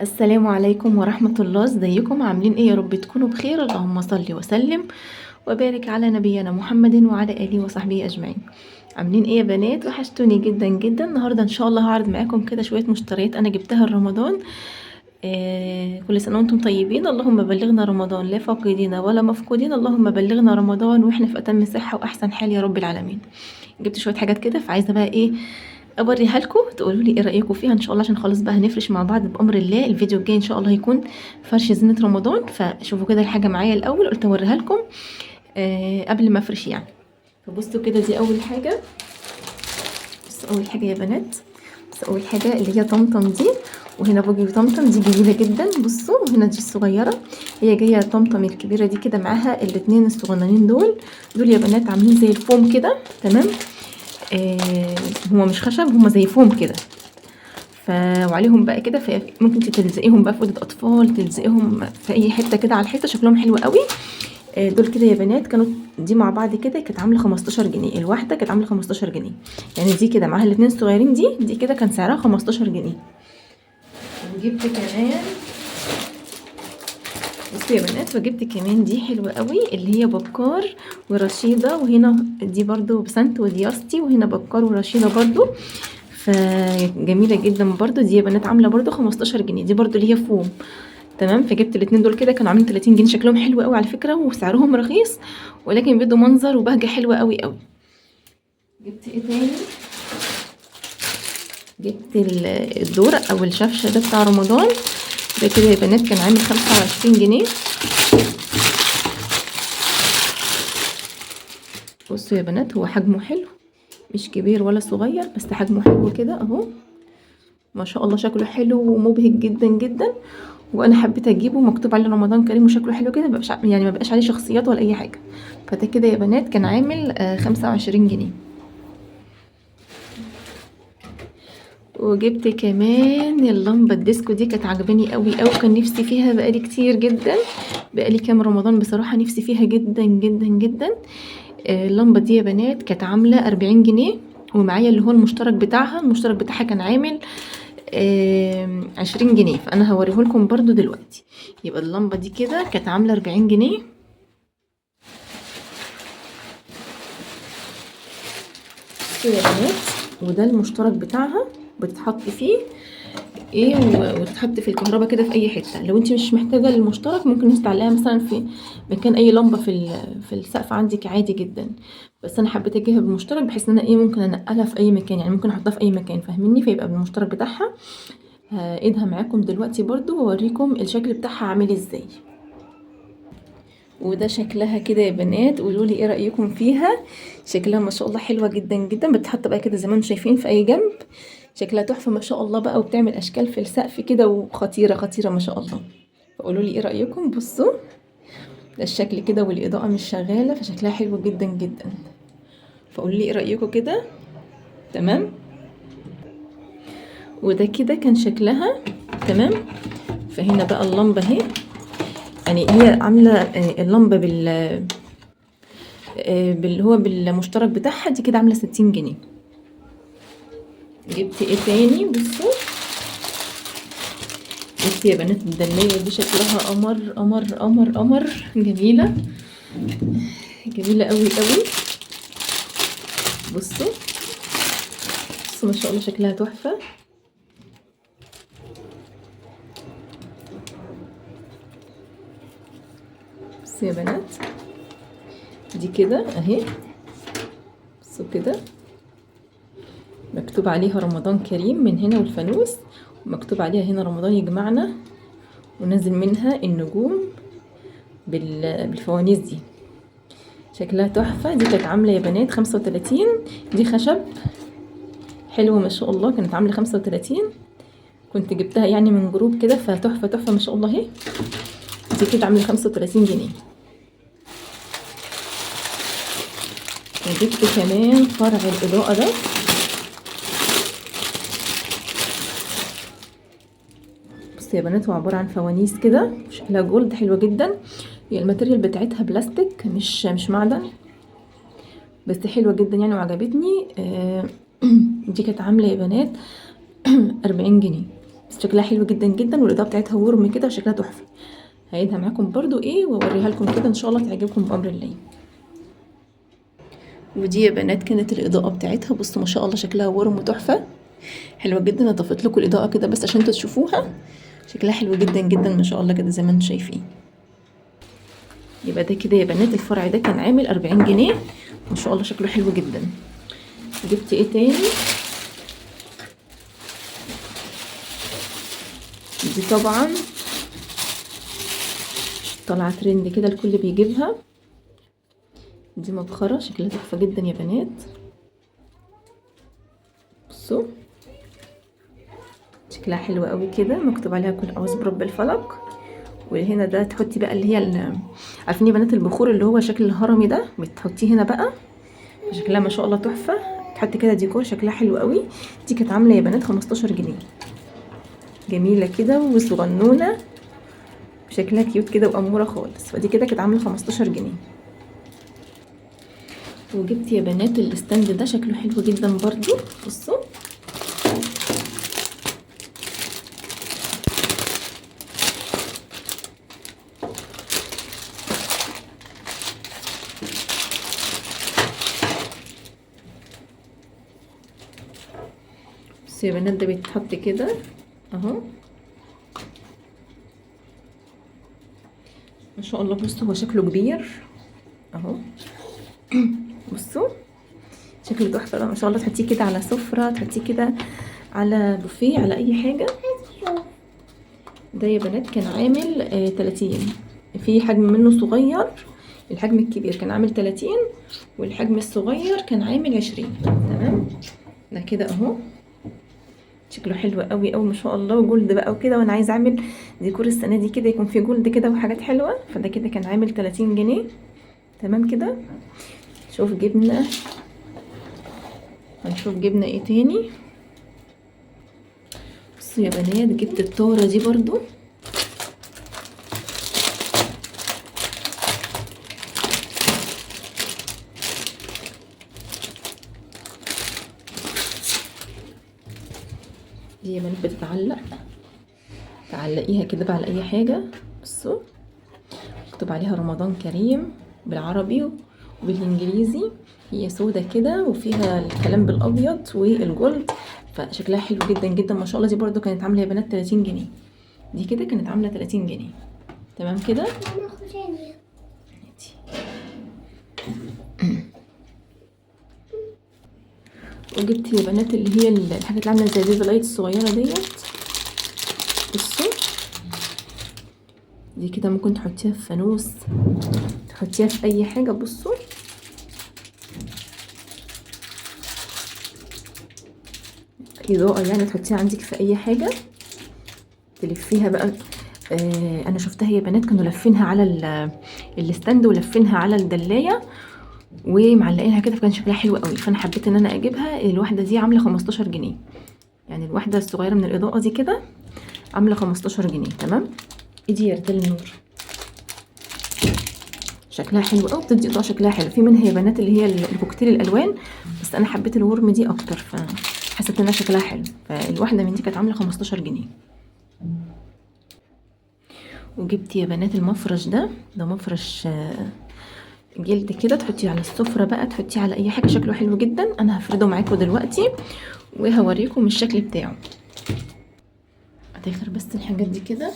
السلام عليكم ورحمة الله. ازيكم عاملين ايه؟ يا رب تكونوا بخير. اللهم صل وسلم وبارك على نبينا محمد وعلى آله وصحبه أجمعين. عاملين ايه يا بنات؟ وحشتوني جدا جدا. النهارده ان شاء الله هعرض معاكم كده شوية مشتريات انا جبتها لرمضان. كل سنة وانتم طيبين. اللهم بلغنا رمضان لا فاقدين ولا مفقودين، اللهم بلغنا رمضان واحنا في اتم صحة واحسن حال يا رب العالمين. جبت شوية حاجات كده، فعايزة بقى ايه اوريها لكم تقولوا لي ايه رايكم فيها ان شاء الله، عشان خلاص بقى هنفرش مع بعض بامر الله. الفيديو الجاي ان شاء الله هيكون فرش زينة رمضان، فشوفوا كده الحاجة معايا الاول، قلت اوريها لكم قبل ما افرش يعني. فبصوا كده، دي اول حاجة. بصوا اول حاجة يا بنات، بصوا اول حاجة اللي هي طمطم دي، وهنا بوجي وطمطم دي جميلة جدا. بصوا وهنا دي الصغيرة، هي جاية طمطم الكبيرة دي كده معاها الاثنين الصغننين دول. دول يا بنات عاملين زي الفوم كده، تمام؟ هما مش خشب، هما زي فوم كده، وعليهم بقى كده، فممكن تلزقيهم بقى في اوضة اطفال، تلزقيهم في اي حتة كده على الحيطة، شكلهم حلو قوي. دول كده يا بنات كانوا دي مع بعض كده كانت عامله 15 جنيه الواحدة، كانت عامله 15 جنيه يعني. دي كده معاها الاثنين الصغيرين دي كده كان سعرها 15 جنيه. وجبت كمان، بصوا يا بنات، وجبت كمان دي حلوة قوي اللي هي بكار ورشيده، وهنا دي برضو بسنت ودياستي، وهنا بكار ورشيده برضو، فجميله جدا برضو. دي يا بنات عامله برضو 15 جنيه، دي برضو اللي هي فوم، تمام؟ فجبت الاتنين دول كده كانوا عاملين 30 جنيه، شكلهم حلو قوي على فكرة وسعرهم رخيص، ولكن بيدوا منظر وبهجة حلوة قوي قوي. جبت ايه تاني؟ جبت الدور او الشفشه ده بتاع رمضان ده كده يا بنات، كان عامل 25 جنيه. بصوا يا بنات، هو حجمه حلو، مش كبير ولا صغير، بس حجمه حلو كده اهو، ما شاء الله شكله حلو ومبهج جدا جدا، وانا حبيت اجيبه. مكتوب عليه رمضان كريم وشكله حلو كده، يعني ما بقاش عليه شخصيات ولا اي حاجة. فده كده يا بنات كان عامل 25 جنيه. وجبت كمان اللمبة الديسكو دي، كانت عجباني قوي قوي، كان نفسي فيها بقالي كتير جدا، بقالي كام رمضان بصراحة نفسي فيها جدا جدا جدا. اللمبة دي يا بنات كانت عامله 40 جنيه، ومعايا اللي هو المشترك بتاعها، المشترك بتاعها كان عامل 20 جنيه، فانا هوريهولكم برضو دلوقتي. يبقى اللمبة دي كده كانت عامله 40 جنيه. بصوا يا بنات، وده المشترك بتاعها، بتتحط فيه ايه وتتحط في الكهرباء كده في اي حتة. لو انت مش محتاجه للمشترك ممكن انت تعلقيها مثلا في مكان اي لمبة في السقف عندك عادي جدا، بس انا حبيت اجيبها بالمشترك بحيث ان انا ايه ممكن انقلها في اي مكان، يعني ممكن احطها في اي مكان، فاهميني؟ فيبقى بالمشترك بتاعها. هقيدها معاكم دلوقتي برضو واوريكم الشكل بتاعها عامل ازاي. وده شكلها كده يا بنات، قولوا لي ايه رايكم فيها. شكلها ما شاء الله حلوة جدا جدا، بتتحط بقى كده زي ما انتم شايفين في اي جنب، شكلها تحفة ما شاء الله بقى، وبتعمل اشكال في السقف كده، وخطيرة خطيرة ما شاء الله. فقولوا لي ايه رايكم. بصوا ده الشكل كده، والاضاءة مش شغالة، فشكلها حلو جدا جدا. فقولوا لي ايه رايكم كده، تمام؟ وده كده كان شكلها، تمام؟ فهنا بقى اللمبة اهي، يعني هي عامله اللمبة باللي هو بالمشترك بتاعها دي كده عامله 60 جنيه. جبت ايه تاني؟ بصوا جبت يا بنات الدلايه دي، شكلها قمر قمر قمر قمر، جميلة جميلة قوي قوي. بصوا بصوا ما شاء الله شكلها تحفة. بصوا يا بنات دي كده اهي، بصوا كده مكتوب عليها رمضان كريم من هنا والفانوس، ومكتوب عليها هنا رمضان يجمعنا، ونازل منها النجوم بالفوانيس دي، شكلها تحفة. دي كانت عاملة يا بنات 35، دي خشب حلوة ما شاء الله، كانت عاملة 35، كنت جبتها يعني من جروب كده، فتحفة تحفة ما شاء الله اهي. دي كده عاملة 35 جنيه. وجبت كمان فرع الإضاءة ده، بصوا يا بنات هو عبارة عن فوانيس كده شكلها gold حلوة جدا. هي ال material بتاعتها بلاستيك مش معدن، بس حلوة جدا يعني وعجبتني. دي كانت عاملة يا بنات 40 جنيه. بس شكلها حلو جدا جدا، والاضاءة بتاعتها warm كده وشكلها تحفة. هعيدها معاكم برضو ايه واوريها لكم كده ان شاء الله تعجبكم بامر الله. ودي يا بنات كانت الاضاءة بتاعتها، بصوا ما شاء الله شكلها warm وتحفه، حلوة جدا. اضافت لكم الاضاءة كده بس عشان انتوا تشوفوها، شكلها حلو جدا جدا ما شاء الله كده زي ما انتم شايفين. يبقى ده كده يا بنات الفرع ده كان عامل 40 جنيه، ما شاء الله شكله حلو جدا. جبت ايه تاني؟ دي طبعا طالعه ترند كده الكل بيجيبها، دي مبخره شكلها تحفة جدا يا بنات. بصوا شكلها حلو قوي كده، مكتوب عليها كل اعوذ برب الفلق. وهنا ده تحطي بقى اللي هي عارفين يا بنات البخور اللي هو شكل الهرمي ده، بتحطيه هنا بقى، شكلها ما شاء الله تحفة. تحطي كده ديكور شكلها حلو قوي. دي كانت عامله يا بنات 15 جنيه، جميلة كده وصغنونه شكلها cute كده واموره خالص. فدي كده كانت عامله 15 جنيه. وجبت يا بنات ال stand ده شكله حلو جدا برضو، بصوا بصوا يا بنات ده بيتحط كده اهو ما شاء الله. بصوا هو شكله كبير اهو، بصوا شكله تحفة ما شاء الله. تحطيه كده على سفره، تحطيه كده على بوفيه، على اي حاجة. ده يا بنات كان عامل 30، في حجم منه صغير، الحجم الكبير كان عامل 30 والحجم الصغير كان عامل 20. تمام ده كده اهو شكله حلو قوي قوي ما شاء الله، و gold بقى وكده. وانا عايزه اعمل ديكور السنة دي كده يكون فيه gold كده وحاجات حلوة. فده كده كان عامل 30 جنيه. تمام كده. شوف جبنه، هنشوف جبنه ايه تاني. بصوا يا بنات جبت الطاره دي برضو، دي يا بنات بتتعلق، تعلقيها كده بقى على اي حاجة. بصوا مكتوب عليها رمضان كريم بالعربي وبالانجليزي، هي سودا كده وفيها الكلام بالابيض والجولد، فشكلها حلو جدا جدا ما شاء الله. دي برضو كانت عامله يا بنات 30 جنيه، دي كده كانت عامله 30 جنيه. تمام كده. وجبت يا بنات اللي هي الحاجات اللي عامله زي baby light الصغيرة ديت. بصوا دي كده ممكن تحطيها في فانوس، تحطيها في اي حاجة. بصوا اضاءه يعني تحطيها عندك في اي حاجة، تلفيها بقى. انا شفتها يا بنات كانوا لفينها على ال stand ولفينها على الدلايه ومعلقينها كده، فكان شكلها حلو قوي. فانا حبيت ان انا اجيبها. الواحدة دي عامله 15 جنيه، يعني الواحدة الصغيرة من الاضاءة دي كده عامله 15 جنيه. تمام. ايدي يا رجال النور شكلها حلو قوي، بتدي اضاءه شكلها حلو. في منها يا بنات اللي هي الكوكتيل الالوان، بس انا حبيت ال warm دي اكتر فحسيت انها شكلها حلو. فالواحده من دي كانت عامله 15 جنيه. وجبت يا بنات المفرش ده، ده مفرش جلد كده، تحطيه على السفرة بقى، تحطيه على اي حاجة، شكله حلو جدا. انا هفرده معاكم دلوقتي وهوريكم الشكل بتاعه. هتاخر بس الحاجات دي كده.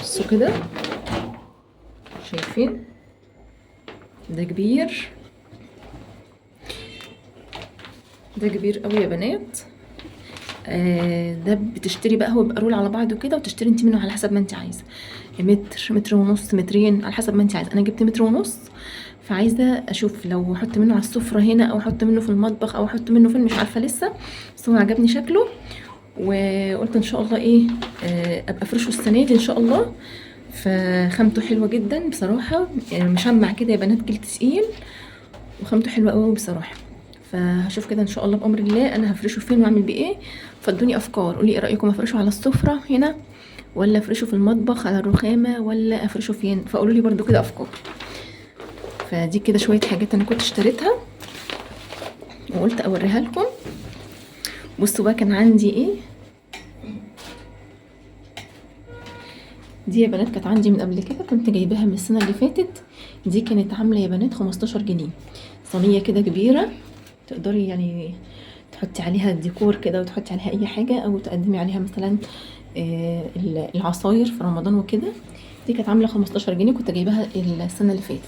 بصوا كده، شايفين ده كبير، ده كبير قوي يا بنات. ده بتشتري بقى، هو بيبقى رول على بعضه كده، وتشتري انت منه على حسب ما انت عايزه، متر، متر ونص، مترين، على حسب ما انت عايزه. انا جبت متر ونص، فعايزه اشوف لو احط منه على السفرة هنا، او احط منه في المطبخ، او احط منه فين، مش عارفه لسه، بس هو عجبني شكله وقلت ان شاء الله ايه، ابقى افرشه السنة دي ان شاء الله. فخامته حلوة جدا بصراحة، يعني مشمع كده يا بنات، جلد تقيل وخامته حلوة قوي بصراحة. فهشوف كده ان شاء الله بامر الله انا هفرشه فين واعمل بيه ايه. فادوني افكار، قولي ايه رايكم، افرشه على السفرة هنا ولا افرشه في المطبخ على الرخامه ولا افرشه فين؟ فقولوا لي برده كده افكار. فدي كده شوية حاجات انا كنت اشتريتها وقلت اوريها لكم. بصوا بقى كان عندي ايه. دي يا بنات كانت عندي من قبل كده، كنت جايباها من السنة اللي فاتت. دي كانت عامله يا بنات 15 جنيه، صينية كده كبيرة تقدري يعني تحطي عليها الديكور كده، وتحطي عليها اي حاجة، او تقدمي عليها مثلا العصاير في رمضان وكده. دي كانت عامله 15 جنيه، كنت جايباها السنة اللي فاتت.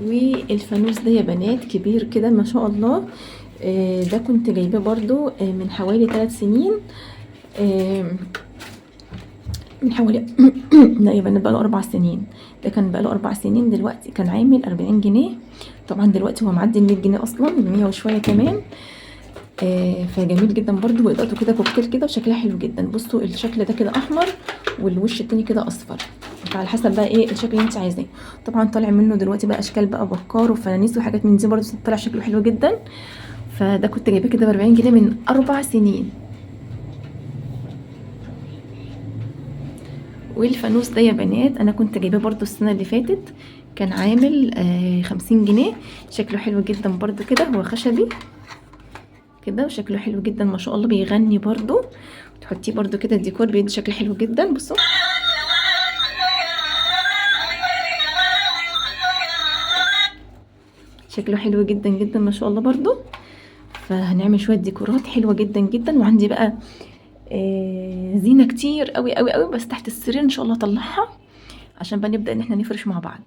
والفانوس ده يا بنات كبير كده ما شاء الله، ده كنت جايباه برضو من حوالي 3 سنين، من حوالي لا يا بنات بقاله 4 سنين. ده كان بقاله 4 سنين دلوقتي، كان عامل 40 جنيه. طبعا دلوقتي هو معدي ال 100 جنيه اصلا، 100 وشوية كمان. فجميل جدا برضو، واضاءته كده كوكتيل كده وشكلها حلو جدا. بصوا الشكل ده كده احمر والوش التاني كده اصفر، فعلى حسب بقى ايه الشكل اللي انت عايزاه. طبعا طالع منه دلوقتي بقى اشكال بقى بكار وفوانيس وحاجات من دي برضو، طلع شكله حلو جدا. فده كنت جايباه كده ب 40 جنيه من 4 سنين. والفانوس ده يا بنات انا كنت جايباه برضو السنة اللي فاتت، كان عامل 50 جنيه. شكله حلو جدا برضو كده، هو خشبي كده وشكله حلو جدا ما شاء الله، بيغني برضو. تحطيه برضو كده الديكور بيدي شكل حلو جدا. بصوا شكله حلو جدا جدا ما شاء الله برضو. فهنعمل شوية ديكورات حلوة جدا جدا. وعندي بقى زينة كتير قوي قوي قوي، بس تحت السرير ان شاء الله اطلعها عشان بقى نبدا ان احنا نفرش مع بعض.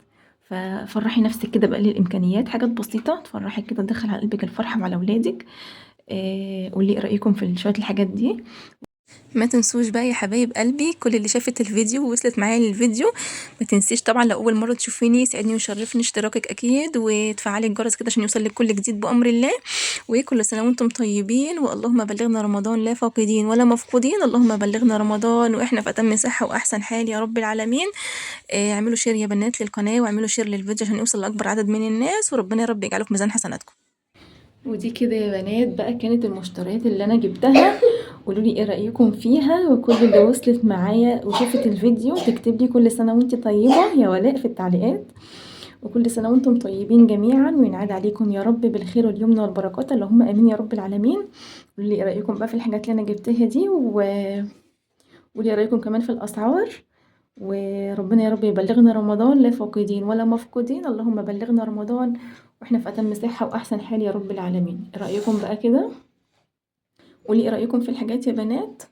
ففرحي نفسك كده بقليل الامكانيات، حاجات بسيطة تفرحك كده، تدخل على قلبك الفرحة وعلى اولادك. قولي ايه رايكم في شوية الحاجات دي. ما تنسوش بقى يا حبايب قلبي، كل اللي شافت الفيديو ووصلت معايا للفيديو، ما تنسيش طبعا لو اول مرة تشوفيني يسعدني ويشرفني اشتراكك اكيد، وتفعلي الجرس كده عشان يوصل لك كل جديد بامر الله. وكل سنة وانتم طيبين، واللهم بلغنا رمضان لا فاقدين ولا مفقودين، اللهم بلغنا رمضان واحنا في اتم صحة واحسن حال يا رب العالمين. اعملوا share يا بنات للقناة، واعملوا share للفيديو عشان يوصل لاكبر عدد من الناس، وربنا يا رب يجعله في ميزان حسناتكم. ودي كده يا بنات بقى كانت المشتريات اللي انا جبتها، قولوا لي ايه رايكم فيها. وكل اللي وصلت معايا وشافت الفيديو تكتب لي كل سنة وانت طيبة يا ولاء في التعليقات، وكل سنة وانتم طيبين جميعا، وينعاد عليكم يا رب بالخير واليمن والبركات، اللهم امين يا رب العالمين. قولوا لي ايه رايكم بقى في الحاجات اللي انا جبتها دي، وقولوا لي ايه رايكم كمان في الاسعار. وربنا يا رب يبلغنا رمضان لا فاقدين ولا مفقودين، اللهم بلغنا رمضان واحنا في اتم صحة واحسن حال يا رب العالمين. ايه رايكم بقى كده؟ قولي ايه رايكم في الحاجات يا بنات.